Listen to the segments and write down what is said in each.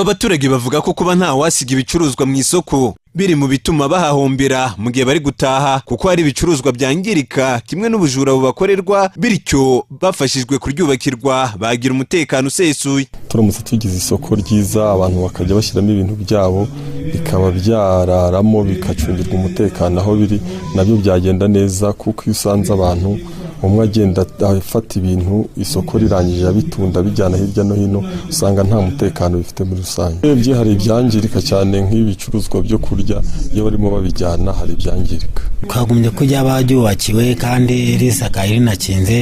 Abaturage bavuga ko kuba nta wasiga ibicuruzwa mu isoko biri mu bituma bahahombera mu gihe bari gutaha, kuko hari ibicuruzwa byangirika kimwe n'ubujura bubakorerwa. Bityo bafashijwe kuryubakirwa, bagira umutekano usesuye. Turamutse tugize isoko ryiza, abantu bakajya bashyiramo ibintu byabo, bikaba byararamo, bigacungirwa umutekano aho biri, nabyo byagenda neza, kuko iyo usanze abantu umwe agenda afata ibintu isoko rirangije, abitunda abijyana hirya no hino, usanga nta mutekano bifite muri rusange. Urebye hari ibyangirika cyane, nk'ibicuruzwa byo kurya, iyo barimo babijyana hari ibyangirika. Twagumye ko ryaba ryubakiwe kandi risakaye rinakinze,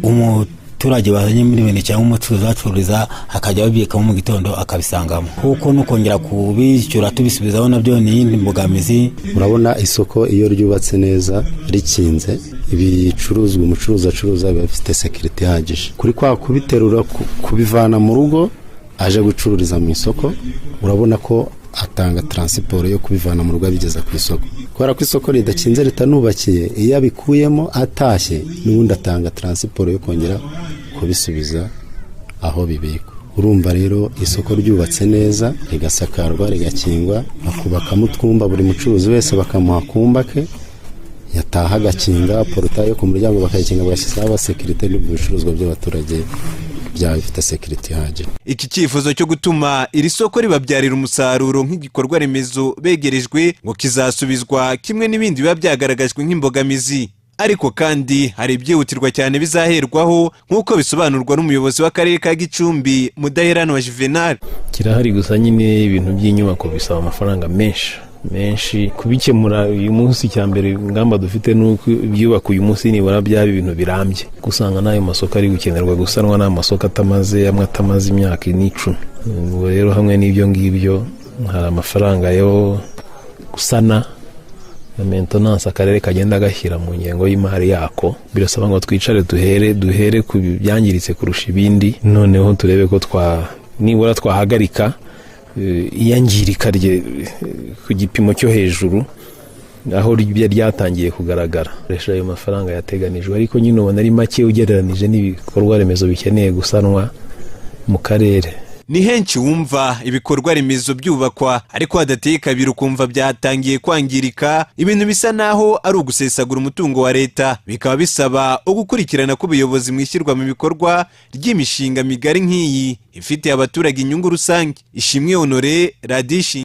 umuturage wazanye muri ibintu cyangwa umucuruzi acururiza akajya abibikamo, mu gitondo akabisangamo, kuko no kongera kubishyura tubisubizaho nabyo ni iyindi mbogamizi. Urabona isoko iyo ryubatse neza rikinze, ibicuruzwa umucuruzi acuruza biba bifite sécurité ihagije. Kuri kwa kubiterura, kubivana mu rugo aje gucururiza mu isoko, urabona ko atanga transport yo kubivana mu rugo abigeza ku isoko. Kubera ko isoko ridakinze, ritanubakiye, iyo abikuyemo atashye n'ubundi atanga transport yo kongera kubisubiza aho bibikwa. Urumva rero isoko ryubatse neza, rigasakarwa, rigakingwa, bakubakamo utwumba, buri mucuruzi wese bakamuha akumba ke, yataha agakinga, portail yo ku muryango bakayikinga, bagashyiraho abasekirite, n'ibicuruzwa by'abaturage byaba bifite sécurité ihagije. Iki cyifuzo cyo gutuma iri soko ribabyarira umusaruro nk'igikorwa remezo begerejwe ngo kizasubizwa kimwe n'ibindi biba byagaragajwe nk'imbogamizi. Ariko kandi hari ibyihutirwa cyane bizaherwaho, nk'uko bisobanurwa n'umuyobozi w'akarere ka Gicumbi, Mudaheranwa Juvenal. Kirahari, gusa nyine ibintu by'inyubako bisaba amafaranga menshi menshi kubikemura uyu munsi. Cya mbere, ingamba dufite ni uko ibyubaka uyu munsi nibura byaba ibintu birambye. Usanga n'ayo masoko ari gukenerwa gusanwa, n'amasoko atamaze, amwe atamaze imyaka n'icumi. Ubwo rero hamwe n'ibyo ngibyo, hari amafaranga yo gusana na maintenance akarere kagenda gashyira mu ngengo y'imari yako. Birasaba ngo twicare, duhere ku byangiritse kurusha ibindi, noneho turebe ko twa nibura twahagarika iyangirika rye ku gipimo cyo hejuru aho ryatangiye kugaragara. Ayo mafaranga yateganijwe, ariko nyine ubona ari make ugereranije n'ibikorwa remezo bikeneye gusanwa mu karere. Ni henshi wumva ibikorwa remezo byubakwa, ariko hadateye kabiri ukumva byatangiye kwangirika, ibintu bisa naho ari ugusesagura umutungo wa leta. Bikaba bisaba ugukurikirana k'ubuyobozi mu ishyirwa mu bikorwa ry'imishinga migari nk'iyi ifitiye abaturage inyungu rusange. Ishimwe Honore, Radiyo.